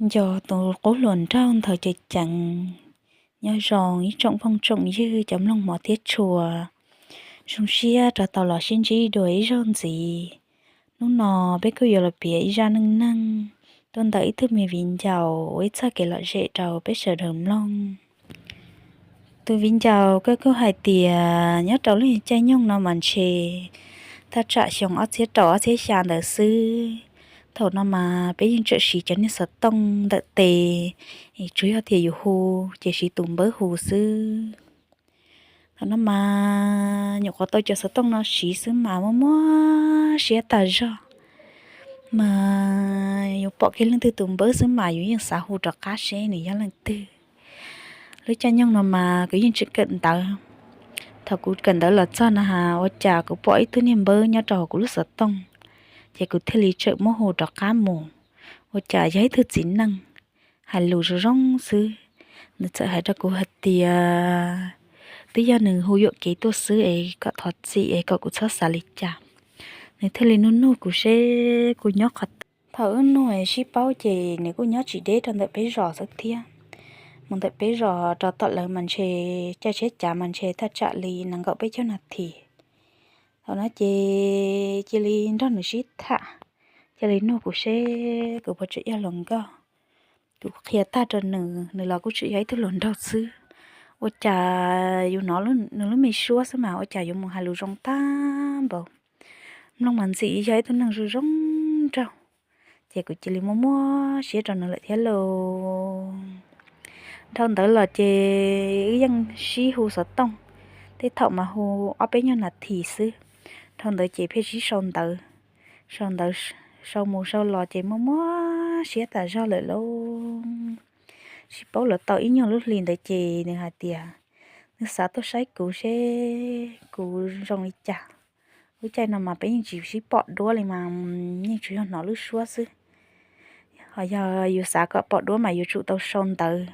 Nco tus qub hluas nraug ntawd ceev ceev. Nyob zoo ib tsoom phooj tsoom ywg cov mloog hmov thiab tshua, zoo siab rov tau los sib ntsib dua ib zaug ntxiv. Hnub no peb kuj yuav los piav ib zaj neej neeg tuaj ntawm ib tug me viv ncaus ua ib txoj kev lom zem rau peb sawv daws mloog. Tus viv ncaus koj kuj hais tias nyob rau lub caij nyoog no mas ntshe thaj tsam xyoo ob txhiab rau ob txhiab xya ntawd xwb. Thaum no mas peb yeej tseem siv cov niag xov tooj ntawm tes, tsuas yog tias yus hu ces siv tus npawb hu xwb. Thaum no mas nyuam qhuav tau cov xov tooj no siv xwb mas muaj muaj siab tas zog. Mas yus pom kiag leej twg tus npawb xwb mas yus yeej xav hu rov qab seb nws yog leej twg. Lub caij nyoog no mas kuv yeej tseem kawm ntawv. Thaum kuv kawm ntawv los txog na has ua cas kuv pom ib tug niag npawb nyob rau hauv kuv lub xov tooj, ces kuv thiaj li tseem muab hu rov qab mus. Ua cas yog ib tug txiv neej hais lus zoo zoo xwb. Nws txawm hais rau kuv hais tias twb yog nws hu yuam kev tuaj xwb es kom thov txim es kom kuv txhob xav li cas. Nws thiaj li nug nug kuv seb kuv nyob qhov twg. Thaum wb nug sib paub ces nws kuj nyob tsis deb rau ntawm peb zos xwb thiab. Mus ntawm peb zos rau tom lawv mas ntshe caij tsheb cav mas ntshe thaj tsam li nees nkaum peb caug nas this. Thaum no ces cia li nrog nws sib tham, cia li nug kuv seb kuv puas tseem yog hluas nkauj. Kuv qhia tag rau nws, nws los kuj tseem yog ib tug hluas nraug xwb. Ua cas yus hnov nws lub me suab xwb mas ua cas yuav mus hais lus zoo tag npaum. Mloog mas ntxim yog ib tug neeg zoo zoo nraug, ces kuv cia li muaj muaj siab rau nws lawm thiab lauj. Dhau ntawd los ces wb yeej sib hu xov tooj, tej thaum mas hu ob peb nyuag nas this xwb. Dhau ntawd ces pheej sib sau ntawv, sau ntawv, sau mus sau los ces muaj muaj siab tas zog lawm lauj. Sib paub los tau ib nyuag lub hli ntawd ces nws hais tias nws xav tuaj saib kuv seb kuv zoo li cas. Lub caij no mas peb yeej tsis sib pom duab li mas yeej tsuas yog hnov lub suab xwb. Ho yog yus xav kom pom duab mas yuav tsum tau sau ntawv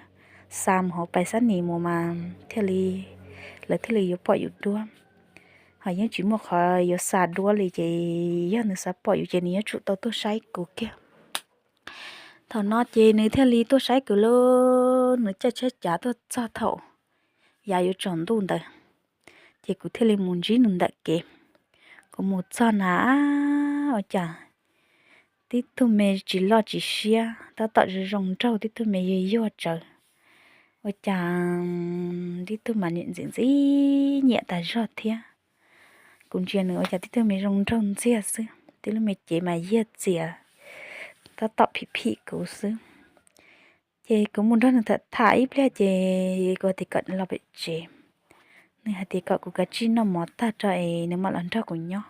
xa mus hauv pais xab nis mus mas thiaj li, lawv thiaj li yuav pom yus duab. Ho yeej tsis muaj qhov yuav xa duab li ces yog nws xav pom yus ces nws yuav tsum tau tuaj saib kuv kiag. Thaum no ces nws thiaj li tuaj saib kuv lauj. Nws caij tsheb cav tuaj txog thaum yav yuav tsaus ntuj ntawd, ces kuv thiaj li mus ntsib nws ntawm kev. Kuv mus txog na, ua cas tib tug me tsis loj tsis siab tab tom zoo zoo nraug, tib tug me yuag yuag tsawv. Ua cas tib tug mas nim ntxim ntxim nyiam tas zog thiab. Kuv ntsia nws ua cas tib tug me zoo nraug ntxiag xwb, tib lub me cev mas yiag txias, tab tom phim phim kuv xwb. Ces kuv mus nrog nws tham tham ib pliag ces kuv hais tias kom los pem tsev. Nws hais tias kom kuv kav tsij noj mov tag rau es nws mam los nrog kuv nyob.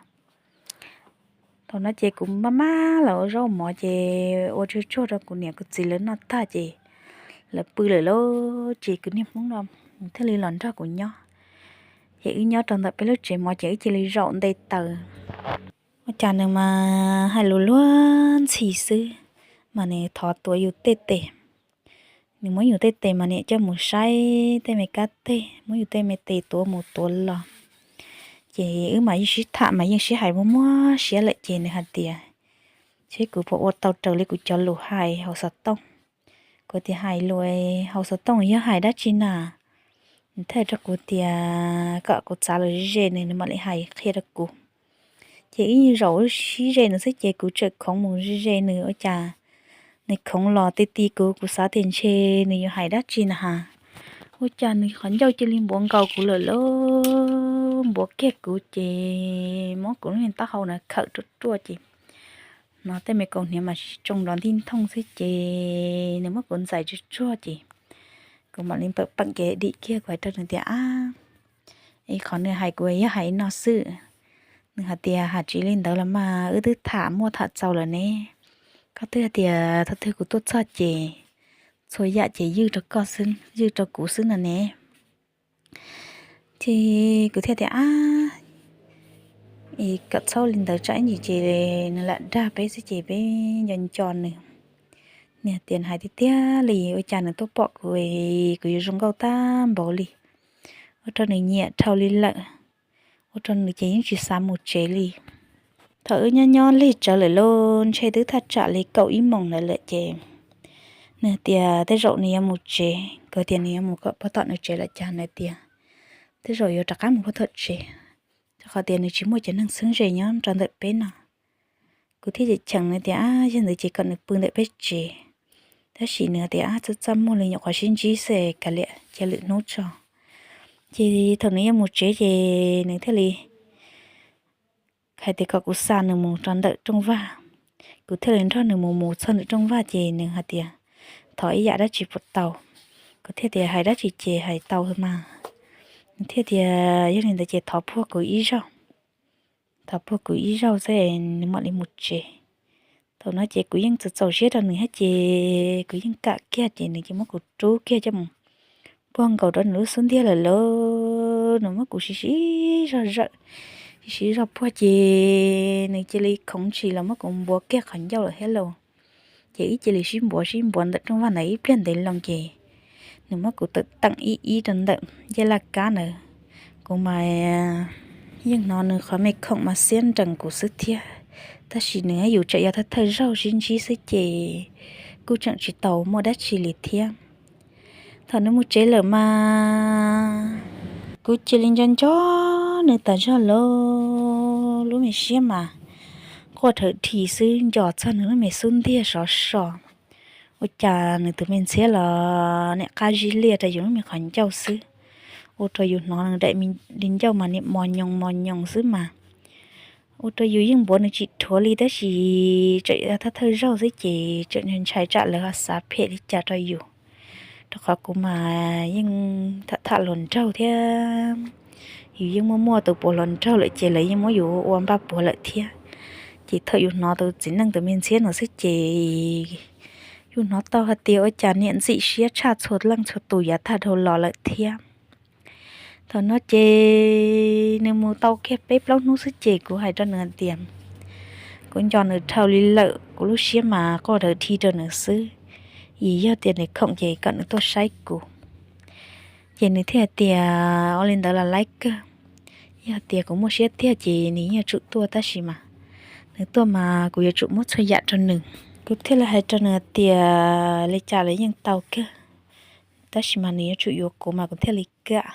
Thaum no ces kuv maj maj los ua zaub mov ces ua tsuag tsuag rau kuv niam kuv txiv lawv noj tag ces lawv pw lawm lauj, ces kuv niag hmoob no thiaj li los nrog kuv nyob. Ces wb nyob rau ntawm peb lub tsev mov ces wb cia li zaum nte taws. Ua cas nws mas hais lus luag ntxhi xwb, mas nws thov tuav yus tej tes. Nws muab yus tej tes mas niam coj mus saib tej me kab teg, muab yus tej me tes tuav mus tuav los. Ces wb mas yeej sib tham mas yeej sib hais muaj muaj siab lawm ces nws hais tias seb kuv puas ua tau raws li kuv cov lus hais hauv xov tooj. Kuv tias hais lus hauv xov tooj yog hais dab tsi na? Nws teb rau kuv tias kom kuv txav los ze ze nws, nws mam li hais qhia rau kuv. Ces ib zaum sib ze nws xwb ces kuv tseem khoov mus ze ze nws, ua cas nws khoov los ti ti kuv, kuv xav tias ntshe nws yuav hais dab tsi na has. Ua cas nws qhov ncauj cia li npuav nkaus kuv lawm lauj, npuav kiag kuv ces muab kuv lub niag taub hau na khawm ruaj ruaj ces hnov tej me kaus hniav mas tsoo nrov ntij nthooj xwb ces nws muab kuv ntxais tsuag tsuag ces kuv mam li pam peem kev dim kiag, kuv hais rau nws tias, Ab, es qhov nws hais kuv yog hais no xwb. Nws hais tias, Has tsiv li ntawd los mas wb twb tham muaj tham txaus lawm ne. Koj twb hais tias thaum twg kuv tuaj txog ces txhua yam ces ywj rau koj xwb, ywj rau kuv xwb no ne. Ces kuv thiaj tias, Ab, es kom txhob li ntawd tsam ib ntsis ces nws lam dag peb xwb ces peb nco nco nws. Nws tias nws hais tiag tiag li, ua cas nws tuaj pom kuv, kuv yuav zoo nkauj tag npaum li. Ua rau nws nyiam dhau li lawm, ua rau nws ces yeej tsis xav mus tsev li. Thaum wb nyob nyob lig tsawv lawm lauj, ntshe twb thaj tsam li kaum ib moos lawm lawm ces Nws tias tej zaum nws yuav mus tsev, kuv tias nws yuav mus puag tom nws tsev lawm cas, nws tias tej zaum yuav rov qab mus puag tom tsev, rau qhov tias nws tsis muaj cov neeg txheeb ze nyob rau ntawm peb no. Kuv thiaj cheem nws tias, Ab, yog ntawd ces kom nws pw ntawm peb tsev. Tab sis nws tias, Ab, txaj txaj muag li, nyuam qhuav sib ntsib xwb, kav liam cia lwm hnub tso. Ces thaum nws yuav mus tsev ces nws thiaj li hais tias kom kuv xa nws mus rau ntawm rooj vag. Kuv thiaj li nrog nws mus mus txog ntawm rooj vag ces nws hais tias, Thov ib yam dab tsi puas tau? Kuv thiaj tias, Hais dab tsi ces hais tau mas. Nws thiaj tias, Yog li ntawd ces thov puag kuv ib zaug, thov puag kuv ib zaug xwb nws mam li mus tsev. Thaum no ces kuv yeej txaus txaus siab rau nws thiab ces kuv yeej kam kiag ces nws cia muab kuv rub kiag coj mus puag nkaus rau nws lub xub ntiag lawm lauj. Nws muab kuv siv siv zog zawm, siv siv zog puag ces nws cia li khoov ntshis los muab kuv npuav kiag qhov ncauj lawm thiab lauj. Ces wb cia li sib npuav sib npuav ntawm rooj vag ntawd ib pliag ntev loo ces nws muab kuv tawm teem ib ib rau ntawm ncej laj kab ntawd. Kuv mas yeej hnov nws qhov me khoom mas xiab nrees kuv xwb thiab, tab sis nws yus tseem yog thawj thawj zaug sib ntsib xwb ces kuj tseem tsis tau muaj dab tsi li thiab. Thaum nws mus tsev lawm mas kuv cia li nco nco nws tas zog lauj. Lub me siab mas quaj dhawv dhi xwb, nco txog nws lub me xub ntiag sov so. Ua cas nws tus me ntxhiab los niam qab zib liaj rau yus lub me qhov ncauj xwb, ua rau yus hnov nws daim me di ncauj mas niam mos nyoos mos nyoos xwb mas. Ua rau yus yeej npuav nws tsis dhuav li tab sis tseem thawj thawj zaug xwb ces tseem ntshai tsam lawv ho xav phem li cas rau yus. Rau qhov kuv mas yeej tham tham hluas nraug thiab, yus yeej muaj muaj tus puav hluas nraug lawm ces lawv yeej muab yus ua npaj puav lawm thiab. Ces thaum yus hnov tus txiv neej tus me ntxhiab no xwb ces yus hnov tau hais tias ua cas niam ntxim siab tshaj txhua leej txhua tus yav tag dhau los lawm thiab. Thaum no ces nws mus tau kiag peb plaub hnub xwb ces kuv hais rau nws hais tias kuv nco nws dhau li lawm, kuv lub siab mas quaj dhawv dhi rau nws xwb. Yog tias nws khoom ces kom nws tuaj saib kuv. Ces nws thiaj hais tias ua li ntawd los laib kawg, yog tias kuv muaj siab tiag ces nws yeej yuav tsum tuaj tab sis mas nws tuaj mas kuv yuav tsum muab txhua yam rau nws. Kuv thiaj li hais rau nws tias li cas los yeej tau kawg, tab sis mas nws yuav tsum yuav kuv mas kuv thiaj li kam.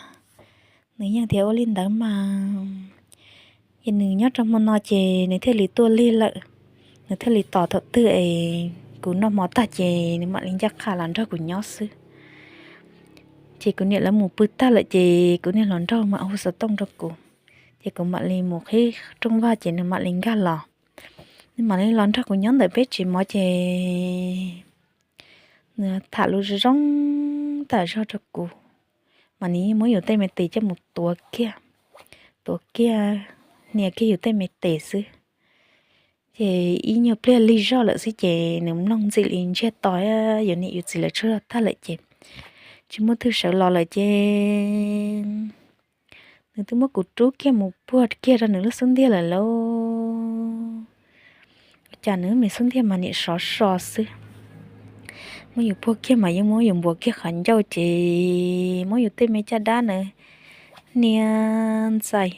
Nws yeej tias ua li ntawd mas. Ces nws nyob rau hmo no ces nws thiaj li tuaj lig lawm. Nws thiaj li tos thaum twg es kuv noj hmo tag ces nws mam li ncaj qha los nrog kuv nyob xwb. Ces kuv niam lawv mus pw tag lawm ces kuv niag hluas nraug mam hu xov tooj rau kuv, ces kuv mam li mus qhib rooj vag ces nws mam li nkag los. Nws mam li los nrog kuv nyob ntawm peb tsev mov ces nws tham lus zoo zoo tas zog rau kuv, mas nws yeej muab yus tej me tes coj mus tuav kiag, tuav kiag, hnia kiag yus tej me tes xwb. Ces ib nyuag pliag lig zog lawm xwb ces nws mloog ntxim li ntsiag to, yus niam yus txiv lawv tsaug zog tag lawm ces tsis muaj twg sawv los lawm ces nws twb muab kuv rub kiag mus puag kiag rau nws lub xub ntiag lawm lauj. Ua cas nws lub me xub ntiag mas niam sov so xwb. Muab yus puag kiag mas yeej muab yus npuav kiag qhov ncauj ces muab yus tej me caj dab na hnia ntxais,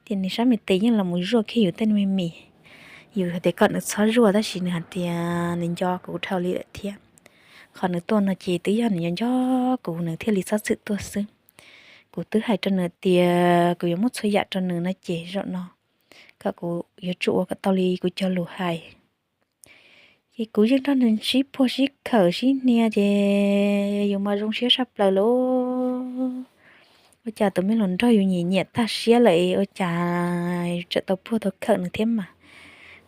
ces nws sab me tes yeej los mus zuaj kiag yus tej me mis. Yus hais tias kom nws txhob zuaj tab sis nws hais tias nws nco kuv dhau li lawm thiab. Qhov nws tuaj no ces twb yog nws nco nco kuv nws thiaj li txhob txwm tuaj xwb. Kuv twb hais rau nws tias kuv yuav muab txhua yam rau nws no ces zaum no kom kuv yuav tsum ua kom tau li kuv cov lus hais. Ces kuv yeej nrog nws sib puag sib khawm sib hnia ces yus mas zoo siab saj plaws lauj. Ua cas tus me hluas nraug yus nyiam nyiam tag siab lawm ua cas yus tseem tau puag tau khawm nws thiab mas.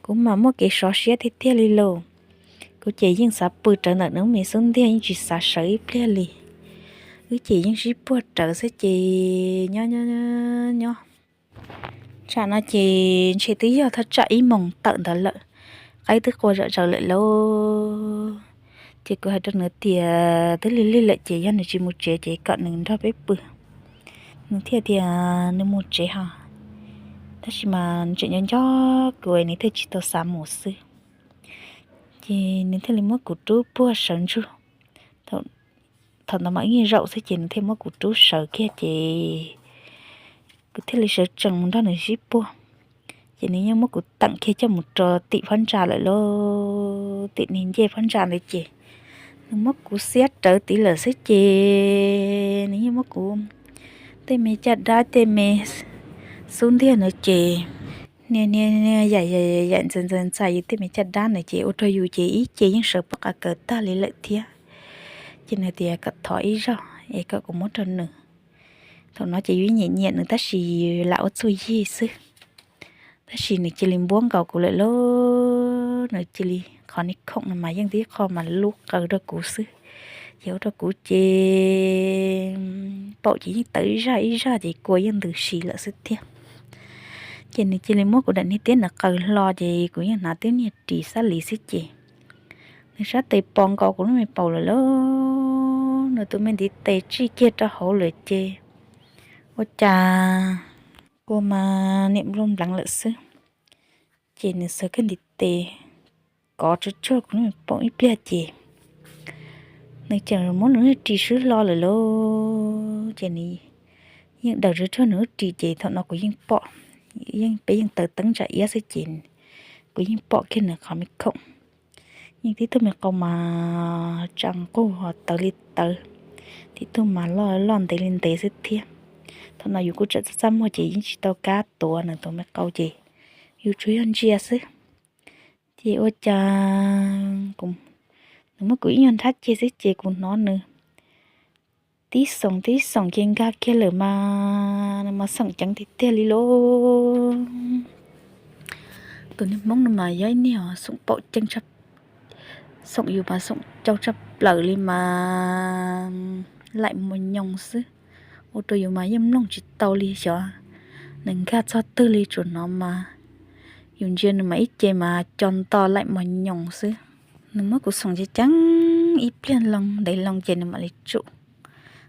Kuv mas muaj kev sov siab tiag tiag li lauj. Kuv ces yeej xav pw rawv ntawm nws me xub ntiag yeej tsis xav sawv ib pliag li. Wb ces yeej sib puag rawv xwb ces nyob nyob nyob, tsam no ces ntshe twb yog thaj tsam ib moos tawm ntawd lawm, qaib twb qua zom zaws lawm lauj. Ces kuv hais rau nws tias twb lig lig lawm ces yog nws tsis mus tsev ces kom nws nrog peb pw. Nws thiaj tias nws mus tsev ho, tab sis mas nws tseem nco nco kuv nws thiaj tsis tau xav mus xwb. Ces nws thiaj li muab kuv rub puag sawv ntsug. Thaum ntawd mas ib nyuag zaum xwb ces nws thiaj muab kuv rub sawv kiag ces kuv thiaj li sawv tsees mus nrog nws sib puag. Ces nws yeej muab kuv teem kiag coj mus rau tim phab ntsa lawm lauj, tim niag ncej phab ntsa ntawd ces Nws muab kuv xiab rawv tid lawm xwb ces nws yeej muab kuv tej me caj dab tej me xub ntiag no ces niag niag niag yaim yaim ntxais ntxais ntxais yus tej me caj dab na ces ua rau yus ces ib ce yeej sawv pob qa kawg tag li lawm thiab. Ces nws tias kom thov ib zaug es kom kuv muab rau nws. Thaum no ces yus nyiam nyiam nws tab sis lam ua txuj yig xwb. Tab sis nws cia li npuab nkaus kuv lawm lauj, nws cia li, qhov niag khoom no mas yeej tib qho mas lub qawv rau kuv xwb. Ces ua rau kuv ces paum ces yeej tawv ib zaj ib zaj ces kua yeej ntws si lawm xwb thiab. Ces nws cia li muab kuv daim niag tiab ntawd qaws hlo ces kuv yeej hnav tib niag ris xab lis xwb ces nws sab tes pos nkaus kuv lub me paum lawm lauj, nws tus me ntiv tes tsij kiag rau hauv lawm ces ua cas kua mas niam nplooj npleev lawm xwb. Ces nws xav kawg ntiv tes kov tsuag tsuag kuv lub me paum ib pliag ces nws tseem muab nws lub ris swb hlo lawm lauj. Ces nws yeej daws tsuag tsuag nws lub ris ces thaum no kuv yeej pom, yeej peb yeej taws teeb ntsa iab xwb ces kuv yeej pom kiag nws qhov me khoom. Yeej tib tug me qau mas tsa nqug ho tawv li tawv, tib tug mas loj loj ntev li ntev xwb thiab. Thaum no yus kuj tseem txaj txaj muag ces yeej tsis tau kab tuav nws tus me qau ces yus tsuas yog ntsia xwb. Ces ua cas nws muab kuv ib nyuag nrhab ceg xwb ces kuv hnov nws tib xoom tib xoom ces nkag kiag lawm mas nws mas xoom ceev tiag tiag li lauj. Tus niag Hmoob no mas yog ib niag xoom paum ceeb, xoom yus mas xoom cau tshaj plaws li mas laim mos nyoos xwb. Ua rau yus mas yeej mloog tsis tau li xyov nws nkag txog twg li, tsuas hnov mas yus ntsia nws mas ib ce mas co nto laim mos nyoos xwb. Nws muab kuv xoom ceev ceev ib pliag loo ntev loo ces nws mam li tsum.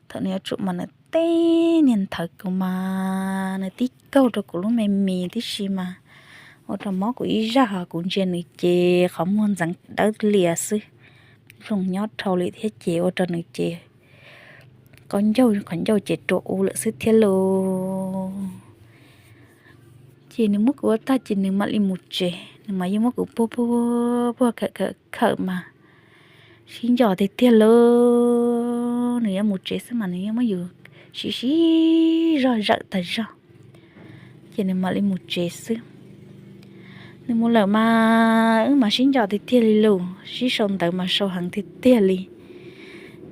Thaum nws yuav tsum mas nws teb niag nthawv kuv mas nws tib kaug rau kuv lub me mis tib si mas ua rau mob kuv ib zaj, ho kuv ntsia nws ces qhov muag ntxeev dawb lias xwb, nplooj nyob dhau li thiab ces ua rau nws ces qau ncauj qhov ncauj ces rua u lawm xwb thiab lauj. Ces nws muab kuv ua tag ces nws mam li mus tsev, nws mas yeej muab kuv puag puag puag khawm khawm khawm mas sib nco tiag tiag lauj. Nws yuav mus tsev xwb mas nws yeej muab yus sib sib zog zawm tag zog, ces nws mam li mus tsev xwb. Nws mus lawm mas wb mas sib nco tiag tiag li lauj, sib sau ntawv mas sau heev tiag tiag li,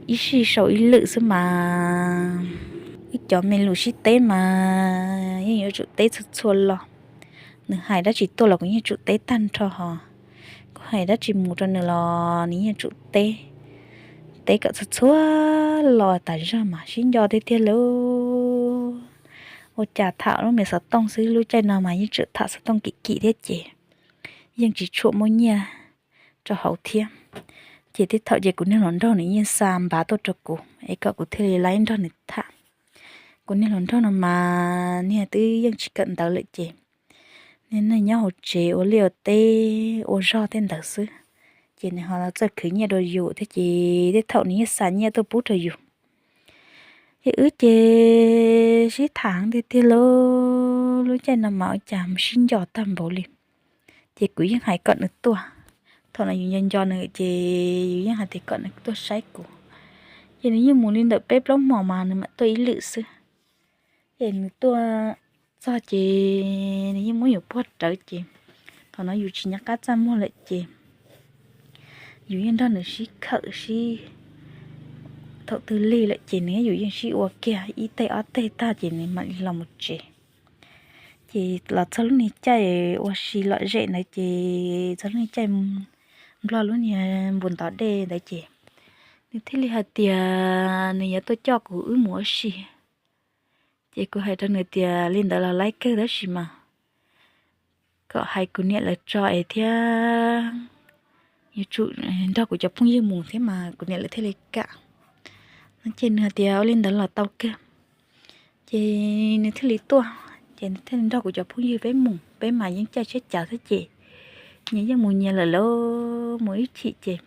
ib sij sau ib lwm xwb mas wb cov me lus sib teb mas yeej yuav tsum teb txhua txhua lo. Nws hais dab tsi tuaj los kuv yeej tsum teb tag nrho ho, kuv hais dab tsi mus rau nws los nws yeej tsum teb, teb kom txhua txhua lo tas zog mas sib nco tiag tiag lauj. Ua cas tham lub me xov tooj xwb, lub caij no mas yeej tsum tham xov tooj kim kim thiab ces yeej tsis tshua muaj nyiaj rau hauv thiab. Ces tej thaum ces kuv niag hluas nraug nws yeej xa npav tuaj rau kuv es kom kuv thiaj li laib nrog nws tham. Kuv niag hluas nraug no mas niag twb yeej tsis kawm ntawv lawm ces niag neeg nyob hauv tsev ua liaj ua teb ua zog tej ntawd xwb, ces nws ho los txawj khwv nyiaj rau yus thiab ces tej thaum nws yeej xa nyiaj tuaj pub rau yus. Ces wb ces sib tham heev tiag tiag lauj, lub caij no mas ua cas mus sib nco tag npaum li. Ces kuv yeej hais kom nws tuaj, thaum no yus nco nco nws ces yus yeej hais tias kom nws tuaj saib kuv. Ces nws yeej mus li ntawm peb plaub hmos mas nws mam tuaj ib lwm xwb. Ces nws tuaj txog ces nws yeej muab yus puag rawv ces thaum no yus tsis nco qab txaj muag lawm ces yus yeej nrog nws sib khawm sib, thaum twg lig lawm ces nws yus yeej sib ua kiag ib teg ob teg tag ces nws mam li los mus tsev. Ces los txog lub niag caij ua si lom zem ntawd ces txog lub niag caij nplog lub niag npus ntov dej ntawd ces nws thiaj li hais tias nws yuav tuaj coj kuv wb mus ua si. Ces kuv hais rau nws tias li ntawd los laib kawg tab sis mas kom hais kuv niam lawv tso es thiab yuav tsum nrog kuv cov phooj ywg mus thiab mas kuv niam lawv thiaj li kam. Ces nws hais tias ua li ntawd los tau kawg. Ces nws thiaj li tuaj, ces nws thiaj li nrog kuv cov phooj ywg peb mus, peb mas yeej caij tsheb cav xwb ces nyias yeej mus nyias lawm lauj, mus ib chim ces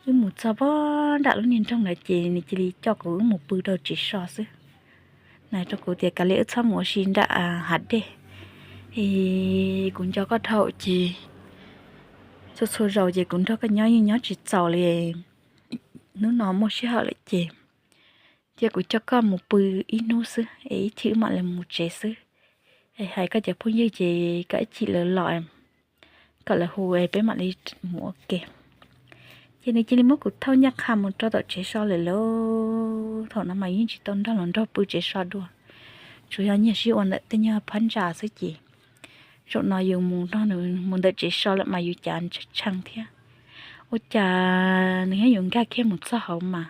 wb mus txog pob nram lub niag nroog ntawd ces nws cia li coj kuv wb mus pw rau tsev so xwb. Nws hais rau kuv tias kav liam wb txhob mus ua si nram hav dej, es kuv nco koj dhau ces txhua txhua zaus ces kuv nrog koj nyob yeej nyob tsis txaus li. hnub no muaj sij hawm lawm ces cia kuv coj koj mus pw ib hnub xwb es ib chim wb mam li mus tsev xwb. Es hais koj cov phooj ywg ces koj ib chim lawv los kom lawv hu peb mam li mus ua ke. Ces nws cia li muab kuv thauj ncaj qha mus rau tom tsev so lawm lauj. Thaum no mas yeej tsis tau nrog los nrog pw tsev so dua, tsuas yog nyiag sib ua ntawm tej nyuag phab ntsa xwb ces zaum no yus mus nrog nws mus ntawm tsev so lawm mas yus cav tshee thiab. Ua cas nws thiab yus nkag kiag mus txog hauv mas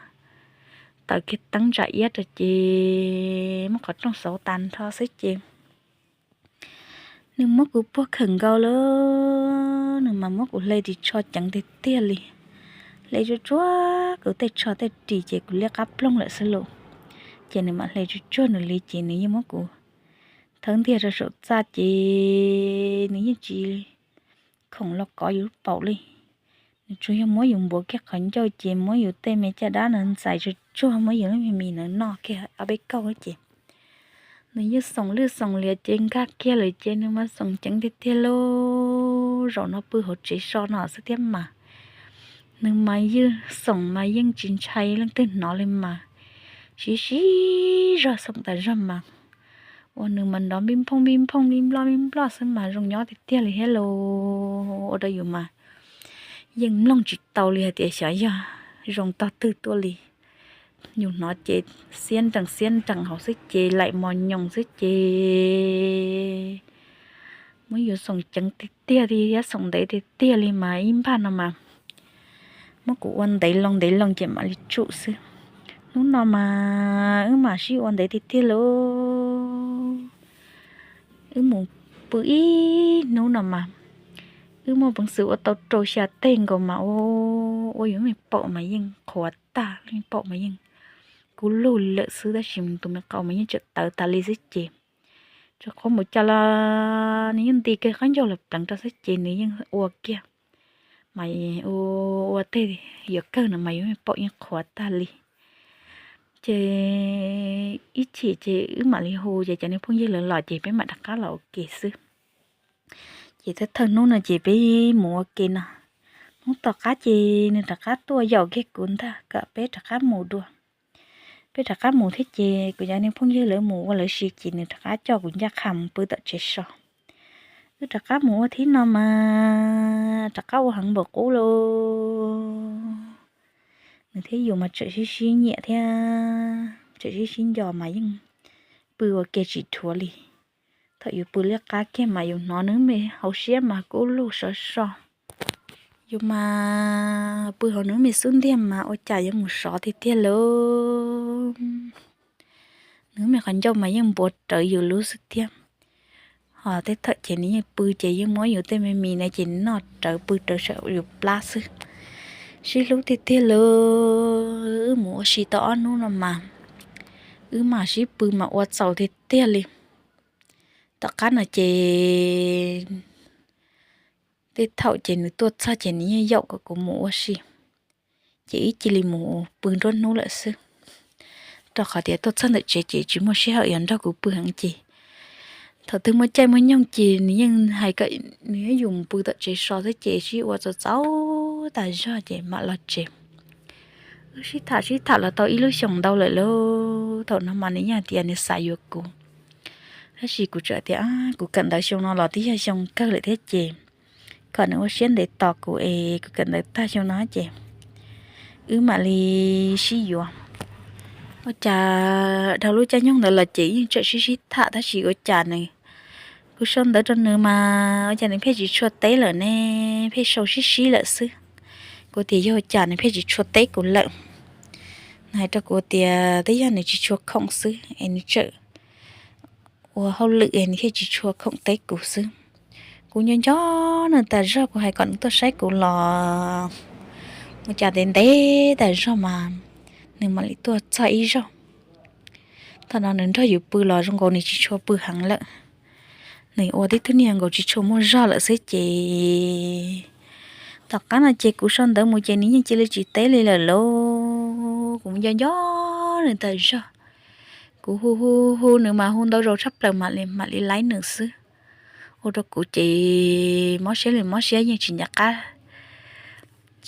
tawv kiag teeb ntsa iab rau ces muab qhov rooj xauv tas nrho xwb ces nws muab kuv puag khawm nkaus lawm, nws mas muab kuv hle ris tsho ceev tiag tiag li. Hle tsuag tsuag kuv tej tsho tej ris ces kuv liab qab ploog lawm xwb lauj. Ces nws mam hle tsuag tsuag nws li ces nws yeej muab kuv thawb ntiag rau saum txaj ces nws yeej tsis khoom los kov yus lub paum li. Nws tsuas yog muab yus npuav kiag qhov ncauj ces muab yus tej me caj dab no ntxais tsuag tsuag, muab yus lub me mis no noj kiag ob peb kauj ces nws yeej xoom lwj xoom liam ces nkag kiag lawm ces nws mas xoom ceev tiag tiag lauj. Zaum no pw hauv tsev so no xwb thiab mas nws mas ywj xoom mas yeej tsis ntshai leej twg hnov li mas sib sib zog xoom tas zog mas ua nws mas nrov npib nphooj npib nphooj npib nploj npib nploj xwb mas zoo nyob tiag tiag li thiab lauj. Ua rau yus mas yeej mloog tsis tau li hais tias xyov yog zoo tog twg tuaj li. Yus hnov ces xiab nrees xiab nrees hauv xwb ces laim mos nyoos xwb ces muab yus xoom ceev tiag tiag li thiab xoom ntev tiag tiag li mas ib npaj no mas muab kuv ua ntev loo ntev loo ces mam li tsum xwb. Hnub no mas wb mam sib ua ntev tiag tiag lauj. Wb mus pw ib hnub no mas wb muaj peev xwm ua tau rau xya teg nkaus mas ua yus me paum mas yeej qhuav tag, me paum mas yeej kub lug lawm xwb tab sis tus me qau mas yeej tseem tawv tas li xwb ces tsuas qhuav mus cas los nws yeej nti kiag qab ncaug los pleev rau xwb ces nws yeej ua kiag mas ua tej yuav kawg no mas yus me paum yeej qhuav tag li. Ces ib chim ces wb mam li hu ces cov niag phooj ywg lawv los ces peb mam rov qab los ua ke xwb. Ces thawj thawj hnub no ces peb mus ua ke no. Hnub tom qab ces nws rov qab tuaj yaum kiag kuv ntag kom peb rov qab mus dua. Peb rov qab mus thiab ces kuv cov niag phooj ywg lawv mus ua lawv si ces nws rov qab coj kuv ncaj qha mus pw tom tsev so. Wb rov qab mus ua thiab no mas rov qab ua heev npaum qub lauj. Nws thiab yus mas tseem sib sib nyiam thiab tseem sib sib nco mas yeej pw ua ke tsis dhuav li. Thaum yus pw liab qab kiag mas yus hnov nws me hauv siab mas kub lug sov so. Yus mas pw hauv nws me xub ntiag mas ua cas yuav mus sov tiag tiag lauj. Nws me qhov ncauj mas yeej npuav rawv yus lub xwb thiab. Ho tej thaum ces nws yeej pw ces yeej muab yus tej me mis na ces nws noj rawv pw rawv saum yus plab xwb. Sib hlub tiag tiag lauj. Wb mus ua si tau ob hnub no mas wb mam sib pw mas ua txaus tiag tiag li. Tom qab no ces tej thaum ces nws tuaj txog ces nws yeej yaum kom kuv mus ua si. Ces wb cia li mus pw nruab hnub lawm xwb. Rau qhov tias tuaj txog ntawm tsev ces tsis muaj sij hawm yuav nrog kuv pw heev ces thaum twg muaj caij muaj nyoog ces nws yeej hais kom nws yuav yus mus pw tom tsev so xwb ces sib ua txaus txaus tas zog ces mam los tsev. Wb sib tham sib tham los tau ib lub xyoos ntau lawm lauj. Thaum no mas nws yeej hais tias nws xav yuav kuv, tab sis kuv tseem tias kuv kawm ntawv xyoo no los twb yog xyoo kawg lawm thiab ces kom nws ua siab ntev tos kuv es kuv kawm ntawv tag xyoo no ces wb mam li sib yuav. Ua cas dhau lub caij nyoog ntawd los ces yeej tseem sib sib tham tab sis ua cas nws, kuv sau ntawv rau nws mas ua cas nws pheej tsis tshua teb lawm ne, pheej sau sib sib lawm xwb. Kuv tias yog ua cas nws pheej tsis tshua teb kuv lawm. Nws hais rau kuv tias twb yog nws tsis tshua khoom xwb es nws tseem ua hauj lwm es nws thiaj tsis tshua khoom teb kuv xwb. Kuv nco nco nws tas zog, kuv hais kom nws tuaj saib kuv los ua cas ntev ntev tas zog mas nws mam li tuaj txog ib zaug. Thaum no nws nrog yus pw los zoo nkaus nws tsis tshua pw heev lawm. Nws ua tib tug niag nkaus tsis tshua muaj zog lawm xwb ces tom qab no ces kuv sau ntawv mus ces nws yeej cia li tsis teb li lawm lauj. Kuv nco nco nws tas zog. Kuv hu hu hu nws mas hu ntau zaus tshaj plaws mam li mam li laib nws xwb. Ua rau kuv ces mob siab li mob siab yeej tsis nco qab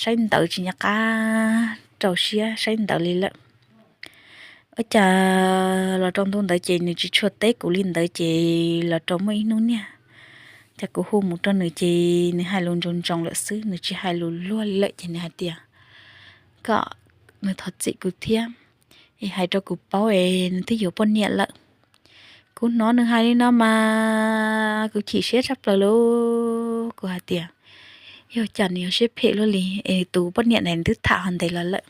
saib ntawv tsis nco qab rau siab saib ntawv li lawm. Ua cas los rau ntu ntawd ces nws tsis tshua teb kuv li ntawd ces los rau muaj ib hnub niag, cas kuv hu mus rau nws ces nws hais lus ntsoov ntsoov lawm xwb, nws tsis hais lus luag li lawm ces nws hais tias kom nws thov txim kuv thiab, es hais rau kuv paub es nws twb yuav poj niam lawm. Kuv hnov nws hais li no mas kuv chim siab tshaj plaws li. Kuv hais tias yog cas nws yuav siab phem luaj li es tus poj niam ntawd nws twb tham ho ntev los lawm.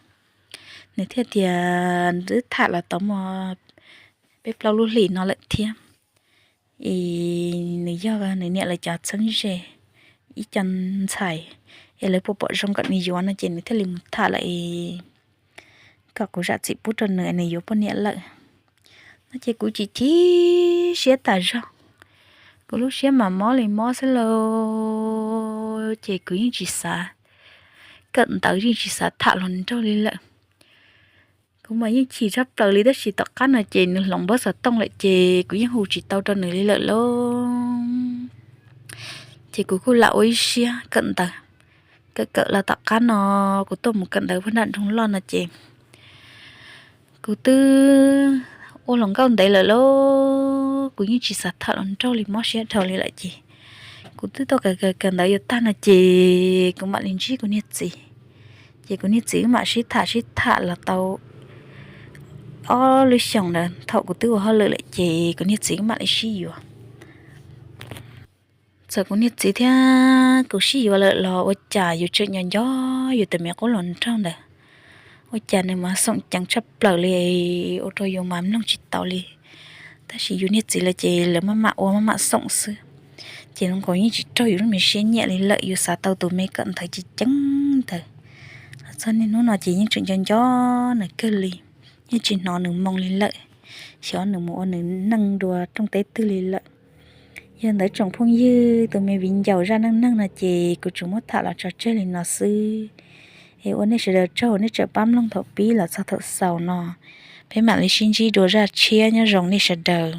Nws thiaj tias nws twb tham los tau muaj peb plaub lub hlis no lawm thiab. Es nws yog nws niam lawv cov txheeb ze ib co ntxhais, es lawv puas pom zoo kom nws yuav no ces nws thiaj li mus tham lawm es kom kuv zam txim pub rau nws, nws yuav poj niam lawm no ces kuv chim chim siab tas zog. Kuv lub siab mas mob li mob xwb lauj, ces kuv yeej tsis xav kawm ntawv, yeej tsis xav tham hluas nraug li lawm. Kuv mas yeej chim tshaj plaws li tab sis tom qab no ces nws hloov npawb xov tooj lawm ces kuv yeej hu tsis tau rau nws li lawm lauj. Ces kuv kuj lam ua ib siab kawm ntawv, kawm kawm los tom qab no kuv tuaj mus kawm ntawv puag nram nroog loj no ces kuv twb ua hluas nkauj ntev lawm lauj, kuv yeej tsis xav tham hluas nraug li, mob siab dhau li lawm ces kuv twb tuaj kawm kawm kawm ntawv yuav tag no ces kuv mam li ntsib kuv niag txiv. Ces kuv niag txiv wb mam sib tham sib tham los tau ob lub xyoos ntawd, thaum kuv twb ua hauj lwm lawm ces kuv niag txiv wb mam li sib yuav. Txawm kuv niag txiv thiab kuv sib yuav lawm los ua cas yus tseem nco nco yus tus me qub hluas nraug ntawd. Ua cas nws mas xoom ceev tshaj plaws li, ua rau yus mas mloog tsis tau li. Tab sis yus niag txiv lawm ces lawv maj mam ua maj mam xoom xwb, ces zoo nkaus yeej tsis raug yus lub me siab nyiam li lawm. Yus xav tau tus me kawm ntawv ceev ceev ntawd los txog niaj hnub no ces yeej tseem nco nco nws kawg li, yeej tsis hnov nws moo li lawm, xyov nws mus ua nws neej dua rooj teb twg li lawm. Yog ntawd tsoom phooj ywg, tus me viv ncaus zaj neej neeg no ces kuv tsuas muab tham los tso tseg li no xwb. Es ua nej sawv daws tsaug nej tseem pab mloog thaum pib los txog thaum xaus no. Peb mam li sib ntsib dua zaj tshiab, nyob zoo nej sawv daws.